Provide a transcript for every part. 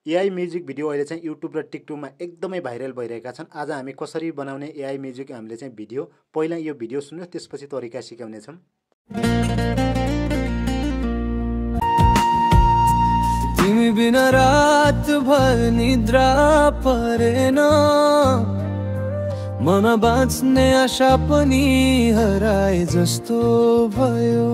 AI music video अहिले चाहिँ YouTube र टिकटकमा एकदमै भाइरल भइरहेका छन्। आज हामी कसरी बनाउने एआई म्युजिक हामीले चाहिँ भिडियो, पहिला यो भिडियो सुन्नुहोस्, त्यसपछि तरिका सिकाउनेछौँ। तिमी बिना रात भर निद्रा परेन, मनमा बाँच्ने आशा पनि हराए जस्तो भयो।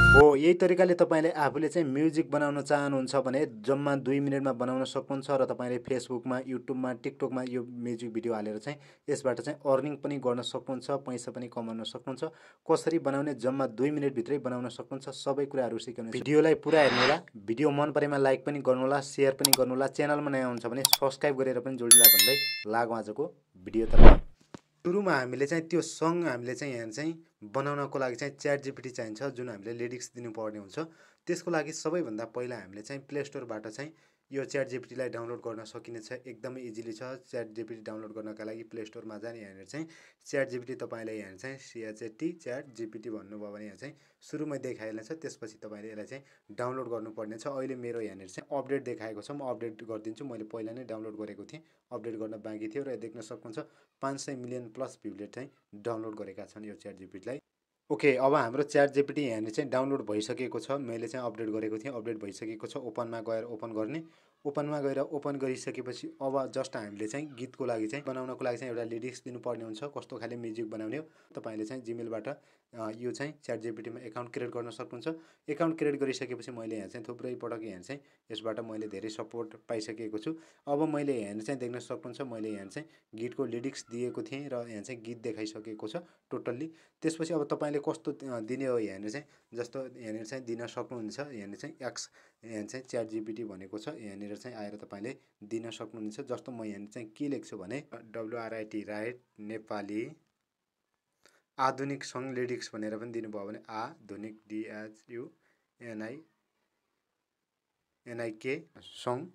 हो, यही तरिकाले तपाईँले आफूले चाहिँ म्युजिक बनाउन चाहनुहुन्छ भने जम्मा 2 मिनेटमा बनाउन सक्नुहुन्छ र तपाईँले फेसबुकमा, युट्युबमा, टिकटकमा यो म्युजिक भिडियो हालेर चाहिँ यसबाट चाहिँ अर्निङ पनि गर्न सक्नुहुन्छ, पैसा पनि कमाउन सक्नुहुन्छ। कसरी बनाउने जम्मा 2 मिनेटभित्रै बनाउन सक्नुहुन्छ, सबै कुराहरू सिकाउने। भिडियोलाई पुरा हेर्नुहोला, भिडियो मन परेमा लाइक पनि गर्नुहोला, सेयर पनि गर्नुहोला, च्यानलमा नयाँ हुन्छ भने सब्सक्राइब गरेर पनि जोडिला भन्दै लागौँ आजको भिडियोतर्फ। सुरुमा हामीले चाहिँ त्यो सङ हामीले चाहिँ यहाँ चाहिँ बनाउनको लागि चाहिँ च्याट जिपिटी चाहिन्छ, जुन हामीले लिरिक्स दिनुपर्ने हुन्छ। त्यसको लागि सबैभन्दा पहिला हामीले चाहिँ प्ले स्टोरबाट चाहिँ यो च्याट जिपिटीलाई डाउनलोड गर्न सकिनेछ। एकदमै इजिली छ। च्याट जिपिटी डाउनलोड गर्नका लागि प्ले स्टोरमा जाने, यहाँनिर चाहिँ च्याट जिपिटी तपाईँले यहाँ चाहिँ CHAT च्याट जिपिटी भन्नुभयो भने यहाँ चाहिँ सुरुमै देखाइहाल्छ। त्यसपछि तपाईँले यसलाई चाहिँ डाउनलोड गर्नुपर्ने छ। अहिले मेरो यहाँनिर चाहिँ अपडेट देखाएको छ, म अपडेट गरिदिन्छु। मैले पहिला नै डाउनलोड गरेको थिएँ, अपडेट गर्न बाँकी थियो र देख्न सक्नुहुन्छ 500 मिलियन प्लस भ्यूले चाहिँ डाउनलोड गरेका छन् यो च्याट जिपिटीलाई। ओके, अब हाम्रो च्याट जिपिटी यहाँनिर चाहिँ डाउनलोड भइसकेको छ। मैले चाहिँ अपडेट गरेको थिएँ, अपडेट भइसकेको छ। ओपनमा गएर ओपन गर्ने, ओपनमा गएर ओपन गरिसकेपछि अब जस्ट हामीले चाहिँ गीतको लागि चाहिँ बनाउनको लागि चाहिँ एउटा लिरिक्स दिनुपर्ने हुन्छ। कस्तो खाले म्युजिक बनाउने हो तपाईँले चाहिँ जिमेलबाट यो चाहिँ च्याट जिपिटीमा एकाउन्ट क्रिएट गर्न सक्नुहुन्छ। एकाउन्ट क्रिएट गरिसकेपछि मैले यहाँ चाहिँ थुप्रै पटक यहाँ चाहिँ यसबाट मैले धेरै सपोर्ट पाइसकेको छु। अब मैले यहाँ चाहिँ देख्न सक्नुहुन्छ, मैले यहाँ चाहिँ गीतको लिरिक्स दिएको थिएँ र यहाँ चाहिँ गीत देखाइसकेको छ टोटल्ली। त्यसपछि अब तपाईँले कस्तो दिने हो यहाँनिर चाहिँ, जस्तो यहाँनिर चाहिँ दिन सक्नुहुनेछ। यहाँनिर चाहिँ एक्स यहाँ चाहिँ च्याट जिपिटी भनेको छ, यहाँनिर चाहिँ आएर तपाईँले दिन सक्नुहुनेछ। जस्तो म यहाँनिर चाहिँ के लेख्छु भने WRIT राइट नेपाली आधुनिक सङ लिरिक्स भनेर पनि दिनुभयो भने आधुनिक DHUNIK सङ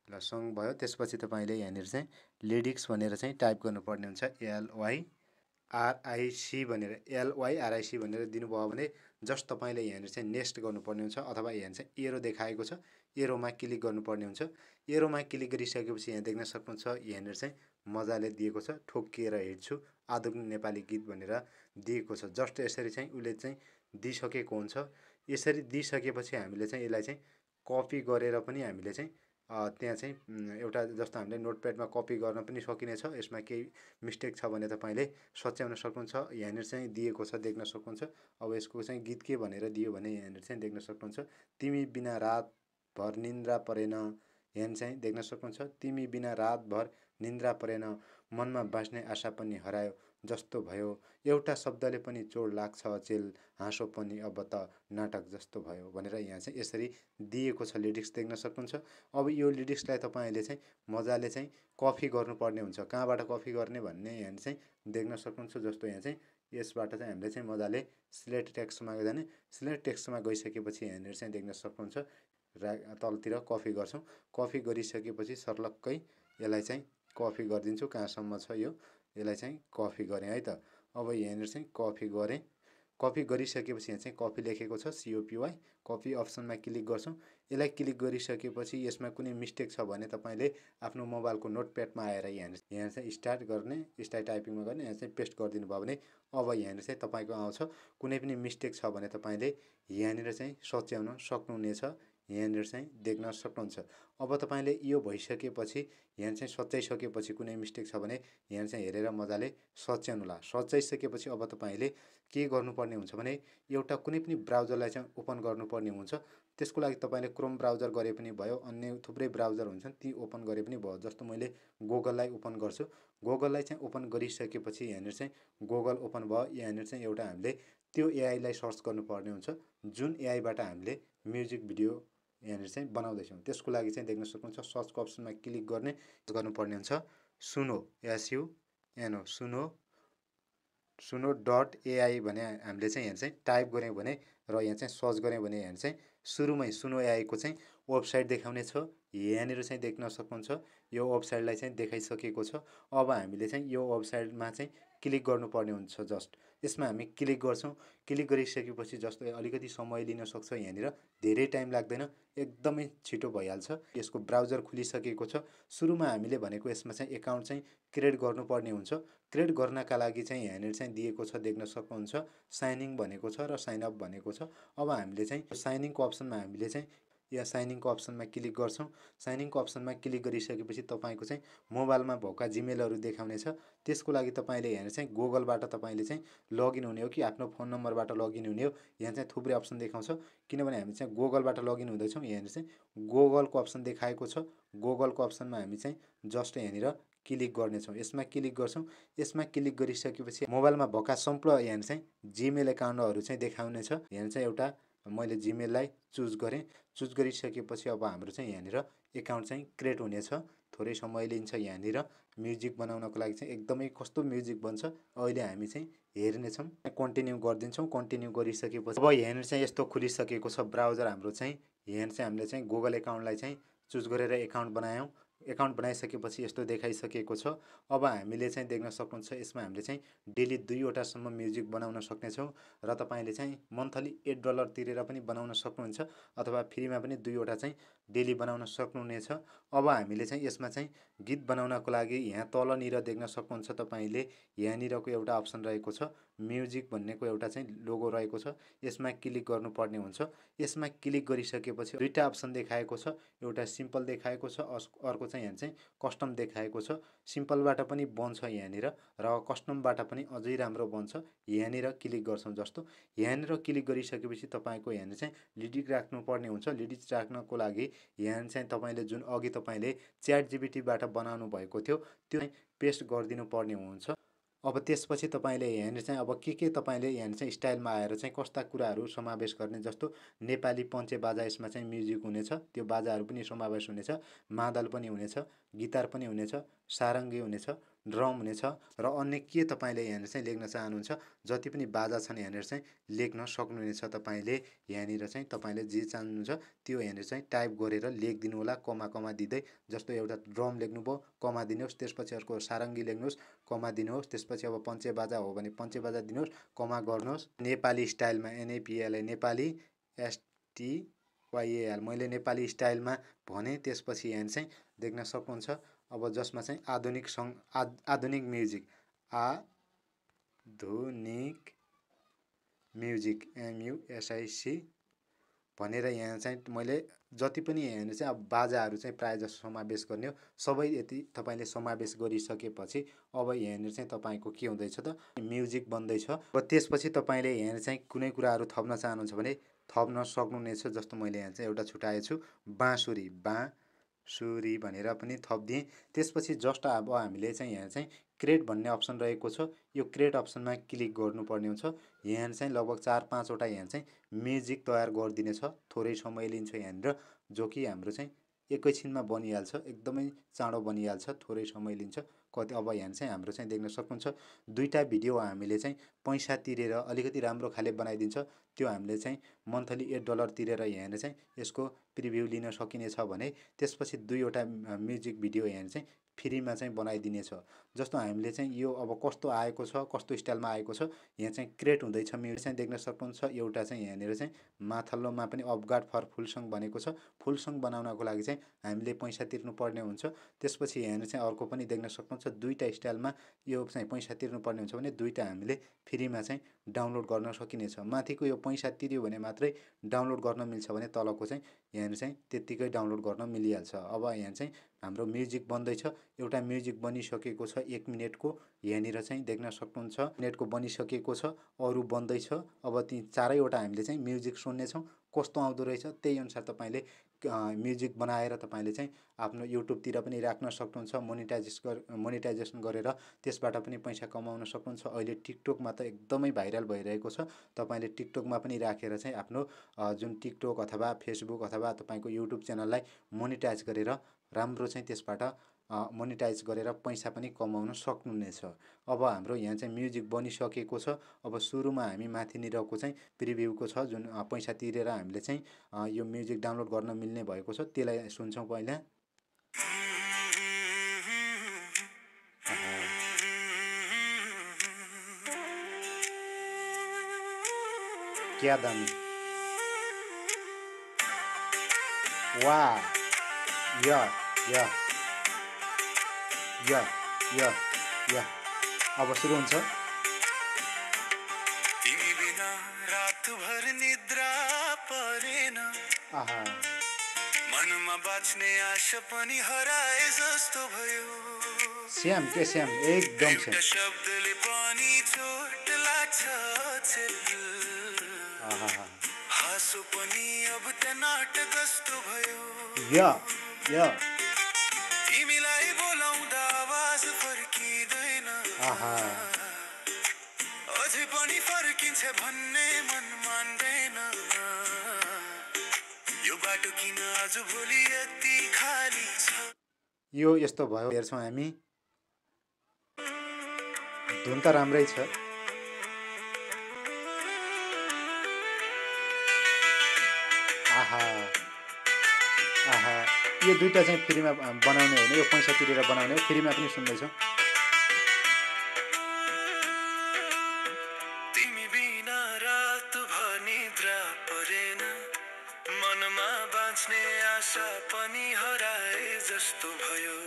ल सङ भयो। त्यसपछि तपाईँले यहाँनिर चाहिँ लिरिक्स भनेर चाहिँ टाइप गर्नुपर्ने हुन्छ। LYRIC भनेर दिनुभयो भने जस्ट तपाईँले यहाँनिर चाहिँ नेक्स्ट गर्नुपर्ने हुन्छ, अथवा यहाँ चाहिँ एरो देखाएको छ, एरोमा क्लिक गर्नुपर्ने हुन्छ। एरोमा क्लिक गरिसकेपछि यहाँ देख्न सक्नुहुन्छ यहाँनिर चाहिँ मजाले दिएको छ, ठोकिएर हिँड्छु आधुनिक नेपाली गीत भनेर दिएको छ। जस्ट यसरी चाहिँ उसले चाहिँ दिइसकेको हुन्छ। यसरी दिइसकेपछि हामीले चाहिँ यसलाई चाहिँ कपी गरेर पनि हामीले चाहिँ त्यहाँ चाहिँ एउटा जस्तो हामीले नोटप्याडमा कपी गर्न पनि सकिनेछ। यसमा केही मिस्टेक छ भने तपाईँले सच्याउन सक्नुहुन्छ। यहाँनिर चाहिँ दिएको छ, देख्न सक्नुहुन्छ। अब यसको चाहिँ गीत के भनेर दियो भने यहाँनिर चाहिँ देख्न सक्नुहुन्छ, तिमी बिना रातभर निन्द्रा परेन। यहाँ चाहिँ देख्न सक्नुहुन्छ, तिमी बिना रातभर निन्द्रा परेन, मनमा बाँच्ने आशा पनि हरायो जस्तो भयो, एउटा शब्दले पनि चोट लाग्छ अचेल, हाँसो पनि अब त नाटक जस्तो भयो भनेर यहाँ चाहिँ यसरी दिएको छ लिरिक्स, देख्न सक्नुहुन्छ। अब यो लिरिक्सलाई तपाईँले चाहिँ मजाले चाहिँ कपी गर्नुपर्ने हुन्छ। कहाँबाट कपी गर्ने भन्ने यहाँ चाहिँ देख्न सक्नुहुन्छ। जस्तो यहाँ चाहिँ यसबाट चाहिँ हामीले चाहिँ मजाले सिलेक्ट टेक्स्टमा जाने, सिलेक्ट टेक्स्टमा गइसकेपछि यहाँनिर चाहिँ देख्न सक्नुहुन्छ तलतिर कपी गर्छौँ। कपी गरिसकेपछि सर्लक्कै यसलाई चाहिँ कपी गरिदिन्छु। कहाँसम्म छ यो, यसलाई चाहिँ कपी गरेँ है त। अब यहाँनिर चाहिँ कपी गरेँ, कपी गरिसकेपछि यहाँ चाहिँ कपी लेखेको छ COPY, कपी अप्सनमा क्लिक गर्छौँ। यसलाई क्लिक गरिसकेपछि यसमा कुनै मिस्टेक छ भने तपाईँले आफ्नो मोबाइलको नोटप्याडमा आएर यहाँ चाहिँ स्टार्ट गर्ने, स्टार्ट टाइपिङमा गर्ने, यहाँ चाहिँ पेस्ट गरिदिनु भयो भने अब यहाँनिर चाहिँ तपाईँको आउँछ। कुनै पनि मिस्टेक छ भने तपाईँले यहाँनिर चाहिँ सच्याउन सक्नुहुनेछ। यहाँनिर चाहिँ देख्न सक्नुहुन्छ। अब तपाईँले यो भइसकेपछि यहाँ चाहिँ सच्याइसकेपछि कुनै मिस्टेक छ भने यहाँ चाहिँ हेरेर मजाले सच्याउनुला। सच्याइसकेपछि अब तपाईँले के गर्नुपर्ने हुन्छ भने एउटा कुनै पनि ब्राउजरलाई चाहिँ ओपन गर्नुपर्ने हुन्छ। त्यसको लागि तपाईँले क्रोम ब्राउजर गरे पनि भयो, अन्य थुप्रै ब्राउजर हुन्छन्, ती ओपन गरे पनि भयो। जस्तो मैले गुगललाई ओपन गर्छु। गुगललाई चाहिँ ओपन गरिसकेपछि यहाँनिर चाहिँ गुगल ओपन भयो। यहाँनिर चाहिँ एउटा हामीले त्यो एआईलाई सर्च गर्नुपर्ने हुन्छ, जुन एआईबाट हामीले म्युजिक भिडियो यहाँनिर चाहिँ बनाउँदैछौँ। त्यसको लागि चाहिँ देख्न सक्नुहुन्छ सर्चको अप्सनमा क्लिक गर्नुपर्ने हुन्छ। सुनो SUNO .ai भने हामीले चाहिँ यहाँ चाहिँ टाइप गऱ्यौँ भने र यहाँ चाहिँ सर्च गऱ्यौँ भने यहाँ चाहिँ सुरुमै सुनो AI को चाहिँ वेबसाइट देखाउने छ। यहाँनिर चाहिँ देख्न सक्नुहुन्छ यो वेबसाइटलाई चाहिँ देखाइसकेको छ। अब हामीले चाहिँ यो वेबसाइटमा चाहिँ क्लिक गर्नुपर्ने हुन्छ। जस्ट यसमा हामी क्लिक गर्छौँ। क्लिक गरिसकेपछि जस्तो अलिकति समय लिन सक्छ, यहाँनिर धेरै टाइम लाग्दैन, एकदमै छिटो भइहाल्छ। यसको ब्राउजर खुलिसकेको छ। सुरुमा हामीले भनेको यसमा चाहिँ एकाउन्ट चाहिँ क्रिएट गर्नुपर्ने हुन्छ। क्रिएट गर्नका लागि चाहिँ यहाँनिर चाहिँ दिएको छ, देख्न सक्नुहुन्छ साइन इन भनेको छ र साइन अप भनेको छ। अब हामीले चाहिँ साइन इनको अप्सनमा हामीले चाहिँ या साइन इनको अप्सनमा क्लिक गर्छौँ। साइन इनको अप्सनमा क्लिक गरिसकेपछि तपाईँको चाहिँ मोबाइलमा भएका जिमेलहरू देखाउनेछ। त्यसको लागि तपाईँले यहाँ चाहिँ गुगलबाट तपाईँले चाहिँ लगइन हुने हो कि आफ्नो फोन नम्बरबाट लगइन हुने हो। यहाँ चाहिँ थुप्रै अप्सन देखाउँछ, किनभने हामी चाहिँ गुगलबाट लगइन हुँदैछौँ। यहाँनिर चाहिँ गुगलको अप्सन देखाएको छ। गुगलको अप्सनमा हामी चाहिँ जस्ट यहाँनिर क्लिक गर्नेछौँ। यसमा क्लिक गर्छौँ। यसमा क्लिक गरिसकेपछि मोबाइलमा भएका सम्पूर्ण यहाँ चाहिँ जिमेल एकाउन्टहरू चाहिँ देखाउनेछ। यहाँ चाहिँ एउटा मैले जिमेललाई चुज गरेँ। चुज गरिसकेपछि अब हाम्रो चाहिँ यहाँनिर एकाउन्ट चाहिँ क्रिएट हुनेछ। थोरै समय लिन्छ। यहाँनिर म्युजिक बनाउनको लागि चाहिँ एकदमै कस्तो म्युजिक बन्छ अहिले हामी चाहिँ हेर्नेछौँ। कन्टिन्यू गरिदिन्छौँ। कन्टिन्यू गरिसकेपछि अब यहाँनिर चाहिँ यस्तो खुलिसकेको छ ब्राउजर हाम्रो चाहिँ। यहाँ चाहिँ हामीले चाहिँ गुगल एकाउन्टलाई चाहिँ चुज गरेर एकाउन्ट बनायौँ। एकाउन्ट बनाइसकेपछि यस्तो देखाइसकेको छ। अब हामीले चाहिँ देख्न सक्नुहुन्छ यसमा हामीले चाहिँ डेली 2वटासम्म म्युजिक बनाउन सक्नेछौँ र तपाईँले चाहिँ मन्थली $8 तिरेर पनि बनाउन सक्नुहुन्छ अथवा फ्रीमा पनि 2वटा चाहिँ डेली बनाउन सक्नुहुनेछ। अब हामीले चाहिँ यसमा चाहिँ गीत बनाउनको लागि यहाँ तलनिर देख्न सक्नुहुन्छ तपाईँले यहाँनिरको एउटा अप्सन रहेको छ, म्युजिक भन्नेको एउटा चाहिँ लोगो रहेको छ। यसमा क्लिक गर्नुपर्ने हुन्छ। यसमा क्लिक गरिसकेपछि दुईवटा अप्सन देखाएको छ, एउटा सिम्पल देखाएको छ, अर्को चाहिँ यहाँ चाहिँ कस्टम देखाएको छ। सिम्पलबाट पनि बन्छ यहाँनिर र कस्टमबाट पनि अझै राम्रो बन्छ। यहाँनिर क्लिक गर्छौँ। जस्तो यहाँनिर क्लिक गरिसकेपछि तपाईँको यहाँनिर चाहिँ लिरिक राख्नुपर्ने हुन्छ। लिरिक राख्नको लागि यहाँ चाहिँ तपाईँले जुन अघि तपाईँले च्याट जिपिटीबाट बनाउनु भएको थियो त्यो चाहिँ पेस्ट गरिदिनु पर्ने हुन्छ। अब त्यसपछि तपाईँले यहाँनिर चाहिँ अब के तपाईँले यहाँनिर चाहिँ स्टाइलमा आएर चाहिँ कस्ता कुराहरू समावेश गर्ने, जस्तो नेपाली पञ्चे बाजा यसमा चाहिँ म्युजिक हुनेछ, त्यो बाजाहरू पनि समावेश हुनेछ, मादल पनि हुनेछ, गिटार पनि हुनेछ, सारङ्गी हुनेछ, ड्रम हुनेछ र अन्य के तपाईँले यहाँनिर चाहिँ लेख्न चाहनुहुन्छ जति पनि बाजा छन् यहाँनिर चाहिँ लेख्न सक्नुहुनेछ। तपाईँले यहाँनिर चाहिँ तपाईँले जे चाहनुहुन्छ त्यो यहाँनिर चाहिँ टाइप गरेर लेखिदिनु होला, कमा कमा दिँदै। जस्तो एउटा ड्रम लेख्नुभयो, कमा दिनुहोस्। त्यसपछि अर्को सारङ्गी लेख्नुहोस्, कमा दिनुहोस्। त्यसपछि अब पञ्चे बाजा हो भने पञ्चे बाजा दिनुहोस्, कमा गर्नुहोस्। नेपाली स्टाइलमा NAPLA नेपाली STYAL मैले नेपाली स्टाइलमा भने। त्यसपछि यहाँ चाहिँ देख्न सक्नुहुन्छ अब जसमा चाहिँ आधुनिक म्युजिक, आधुनिक म्युजिक MUSIC भनेर यहाँ चाहिँ मैले जति पनि यहाँ चाहिँ अब बाजाहरू चाहिँ प्रायः जसो समावेश गर्ने हो सबै यति तपाईँले समावेश गरिसकेपछि अब यहाँनिर चाहिँ तपाईँको के हुँदैछ त म्युजिक बन्दैछ। र त्यसपछि तपाईँले यहाँ चाहिँ कुनै कुराहरू थप्न चाहनुहुन्छ भने थप्न सक्नुहुनेछ। जस्तो मैले यहाँ चाहिँ एउटा छुटाएछु बाँसुरी भनेर पनि थपिदिएँ। त्यसपछि जस्ट अब हामीले चाहिँ यहाँ चाहिँ क्रिएट भन्ने अप्सन रहेको छ। यो क्रिएट अप्सनमा क्लिक गर्नुपर्ने हुन्छ। यहाँ चाहिँ लगभग 4-5वटा यहाँ चाहिँ म्युजिक तयार गरिदिनेछ। थोरै समय लिन्छ यहाँनिर, जो कि हाम्रो चाहिँ एकैछिनमा बनिहाल्छ, एकदमै चाँडो बनिहाल्छ, थोरै समय लिन्छ कति। अब यहाँ चाहिँ हाम्रो चाहिँ देख्न सक्नुहुन्छ दुईवटा भिडियो हामीले चाहिँ पैसा तिरेर अलिकति राम्रो खाले बनाइदिन्छ। त्यो हामीले चाहिँ मन्थली $8 तिरेर यहाँ चाहिँ यसको प्रिभ्यू लिन सकिनेछ भने त्यसपछि 2वटा म्युजिक भिडियो यहाँ चाहिँ फ्रीमा चाहिँ बनाइदिनेछ। जस्तो हामीले चाहिँ यो अब कस्तो आएको छ, कस्तो स्टाइलमा आएको छ, यहाँ चाहिँ क्रिएट हुँदैछ म्युजिक चाहिँ देख्न सक्नुहुन्छ। एउटा चाहिँ यहाँनिर चाहिँ माथिल्लोमा पनि अपगार्ड फर फुल सङ भनेको छ। फुल सङ बनाउनको लागि चाहिँ हामीले पैसा तिर्नुपर्ने हुन्छ। त्यसपछि यहाँनिर चाहिँ अर्को पनि देख्न सक्नुहुन्छ दुईवटा स्टाइलमा यो चाहिँ पैसा तिर्नुपर्ने हुन्छ भने दुईवटा हामीले फ्रीमा चाहिँ डाउनलोड गर्न सकिनेछ। माथिको यो पैसा तिर्यो भने मात्रै डाउनलोड गर्न मिल्छ भने तलको चाहिँ यहाँनिर चाहिँ त्यत्तिकै डाउनलोड गर्न मिलिहाल्छ। अब यहाँ चाहिँ हाम्रो म्युजिक बन्दैछ। एउटा म्युजिक बनिसकेको छ 1 मिनेटको, यहाँनिर चाहिँ देख्न सक्नुहुन्छ मिनेटको बनिसकेको छ, अरू बन्दैछ। अब ती चारैवटा हामीले चाहिँ म्युजिक सुन्नेछौँ कस्तो आउँदो रहेछ। त्यही अनुसार तपाईँले म्युजिक बनाएर तपाईँले चाहिँ आफ्नो युट्युबतिर पनि राख्न सक्नुहुन्छ। मोनिटाइजेसन गरेर त्यसबाट पनि पैसा कमाउन सक्नुहुन्छ। अहिले टिकटकमा त एकदमै भाइरल भइरहेको छ। तपाईँले टिकटकमा पनि राखेर चाहिँ आफ्नो जुन टिकटक अथवा फेसबुक अथवा तपाईँको युट्युब च्यानललाई मोनिटाइज गरेर राम्रो चाहिँ त्यसबाट मोनिटाइज गरेर पैसा पनि कमाउन सक्नुहुनेछ। अब हाम्रो यहाँ चाहिँ म्युजिक बनिसकेको छ। अब सुरुमा हामी माथिनिरको चाहिँ प्रिभ्यूको छ जुन पैसा तिरेर हामीले चाहिँ यो म्युजिक डाउनलोड गर्न मिल्ने भएको छ, त्यसलाई सुन्छौँ पहिला। क्या दामी वाह या या या या या अब सुरु हुन्छ तिमी बिना रातभर निद्रा परेन आहा मनमा बाँच्ने आशा पनि हराए जस्तो भयो श्याम के श्याम एकदम एउटा श्याम शब्दले पनि चोट लाग्छ आहा हाँसो पनि अब त नाटक जस्तो भयो या या तिमीलाई बोलाउँदा आवाज फर्किँदैन आहा अझै पनि फर्किन्छ भन्ने मन मान्दैन यो बाटो किन आज भोलि यति खाली छ यो यस्तो भयो हेर्छौँ हामी धुन त राम्रै छ आहा आहा यो दुईटा चाहिँ फ्रीमा बनाउने होइन यो पैसा तिरेर बनाउने हो फ्रीमा पनि सुन्दैछौँ तिमी बिना रातभर निद्रा परेन मनमा बाँच्ने आशा पनि हराए जस्तो भयो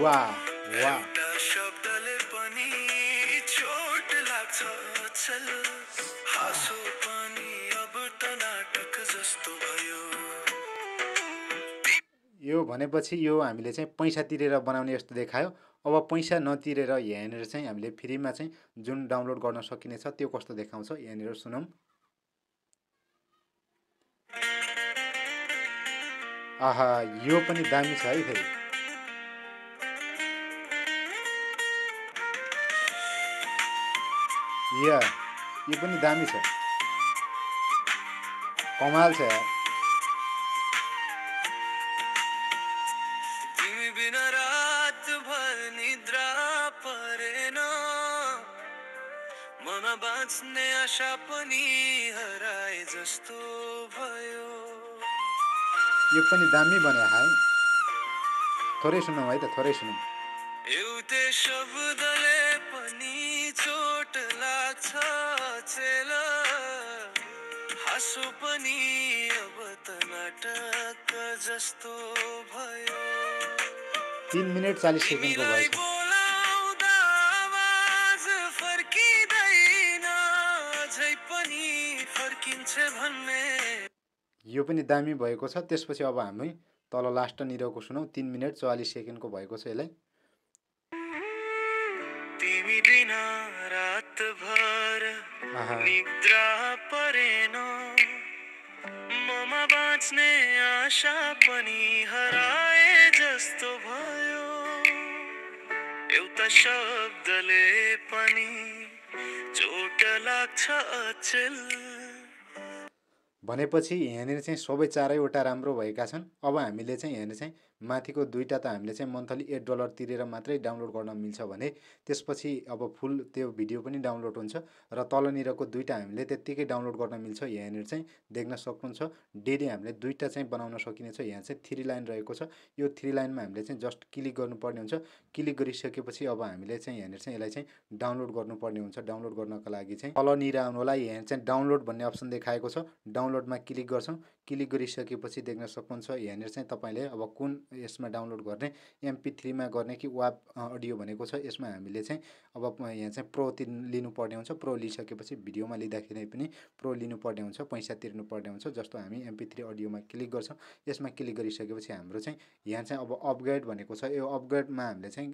वाह वाह एउटा शब्दले पनि चोट लाग्छ अचल हाँसो पनि अब त नाटक जस्तो भयो यो भनेपछि यो हामीले चाहिँ पैसा तिरेर बनाउने जस्तो देखायो अब पैसा नतिरेर यहाँनिर चाहिँ हामीले फ्रीमा चाहिँ जुन डाउनलोड गर्न सकिनेछ त्यो कस्तो देखाउँछ यहाँनिर सुनौँ आहा यो पनि दामी छ है फेरि या यो पनि दामी छ कमाल छ यार तिमी बिना रातभर निद्रा परेन मनमा बाँच्ने आशा पनि हराए जस्तो भयो यो पनि दामी बने है थोरै सुनौँ है त थोरै सुनौँ एउटै शब्दले पनि चोट लाग्छ चेल हाँसो पनि अब त नाटक जस्तो भयो 3 मिनट 40 सेकेन्डको तिमीलाई भएछ बोलाउँदा आवाज फर्किँदैन अझै पनि फर्किन्छ भन्ने यो पनि दामी भएको छ त्यसपछि अब हामी तल लास्टनिरको सुनौँ 3 मिनट 44 सेकेन्डको भएको छ यसलाई तिमी बिना रातभर आहा निद्रा परेन ममा बाँच्ने आशा पनि हराए जस्तो भयो एउटा शब्दले पनि चोट लाग्छ अचेल भनेपछि यहाँनिर चाहिँ सबै चारैवटा राम्रो भएका छन् अब हामीले चाहिँ यहाँनिर चाहिँ माथिको दुईटा त हामीले चाहिँ मन्थली $8 तिरेर मात्रै डाउनलोड गर्न मिल्छ भने त्यसपछि अब फुल त्यो भिडियो पनि डाउनलोड हुन्छ र तलनिरको दुईटा हामीले त्यत्तिकै डाउनलोड गर्न मिल्छ यहाँनिर चाहिँ देख्न सक्नुहुन्छ डेली हामीले दुईटा चाहिँ बनाउन सकिनेछ यहाँ चाहिँ 3 लाइन रहेको छ यो 3 लाइनमा हामीले चाहिँ जस्ट क्लिक गर्नुपर्ने हुन्छ क्लिक गरिसकेपछि अब हामीले चाहिँ यहाँनिर चाहिँ यसलाई चाहिँ डाउनलोड गर्नुपर्ने हुन्छ डाउनलोड गर्नको लागि चाहिँ तलनिर आउनु होला यहाँ चाहिँ डाउनलोड भन्ने अप्सन देखाएको छ डाउनलोडमा क्लिक गर्छौँ क्लिक गरिसकेपछि देख्न सक्नुहुन्छ यहाँनिर चाहिँ तपाईँले अब कुन यसमा डाउनलोड गर्ने MP3 मा गर्ने कि वाभ अडियो भनेको छ यसमा हामीले चाहिँ अब यहाँ चाहिँ प्रो लिनुपर्ने हुन्छ प्रो लिइसकेपछि भिडियोमा लिँदाखेरि पनि प्रो लिनुपर्ने हुन्छ पैसा तिर्नुपर्ने हुन्छ जस्तो हामी MP3 अडियोमा क्लिक गर्छौँ यसमा क्लिक गरिसकेपछि हाम्रो चाहिँ यहाँ चाहिँ अब अपग्रेड भनेको छ यो अपग्रेडमा हामीले चाहिँ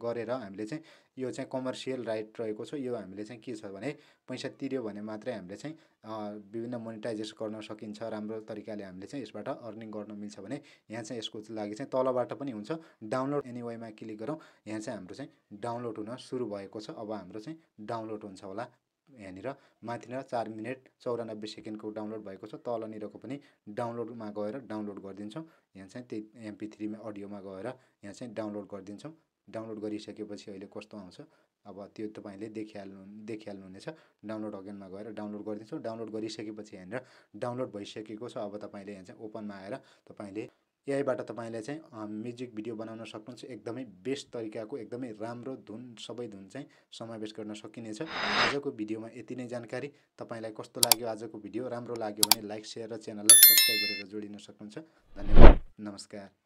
गरेर हामीले चाहिँ यो चाहिँ कमर्सियल राइट रहेको छ यो हामीले चाहिँ के छ भने पैसा तिर्यो भने मात्रै हामीले चाहिँ विभिन्न मोनिटाइजेसन गर्न सकिन्छ राम्रो तरिकाले हामीले चाहिँ यसबाट अर्निङ गर्न मिल्छ भने यहाँ चाहिँ यसको लागि चाहिँ तलबाट पनि हुन्छ डाउनलोड एनीवेमा क्लिक गरौँ यहाँ चाहिँ हाम्रो चाहिँ डाउनलोड हुन सुरु भएको छ अब हाम्रो चाहिँ डाउनलोड हुन्छ होला यहाँनिर माथिनिर 4 मिनट 94 सेकेन्डको डाउनलोड भएको छ तलनिरको पनि डाउनलोडमा गएर डाउनलोड गरिदिन्छौँ यहाँ चाहिँ त्यही MP3 मा अडियोमा गएर यहाँ चाहिँ डाउनलोड गरिदिन्छौँ डाउनलोड गरिसकेपछि अहिले कस्तो आउँछ अब त्यो तपाईँले देखिहाल्नुहुनेछ डाउनलोड अगेनमा गएर डाउनलोड गरिदिन्छौँ डाउनलोड गरिसकेपछि यहाँनिर डाउनलोड भइसकेको छ अब तपाईँले यहाँ चाहिँ ओपनमा आएर तपाईँले एआईबाट तपाईँले चाहिँ म्युजिक भिडियो बनाउन सक्नुहुन्छ। एकदमै बेस्ट तरिकाको एकदमै राम्रो धुन सबै धुन चाहिँ समावेश गर्न सकिनेछ। आजको भिडियोमा यति नै जानकारी। तपाईँलाई कस्तो लाग्यो आजको भिडियो? राम्रो लाग्यो भने लाइक, सेयर र च्यानललाई सब्स्क्राइब गरेर जोडिन सक्नुहुन्छ। धन्यवाद, नमस्कार।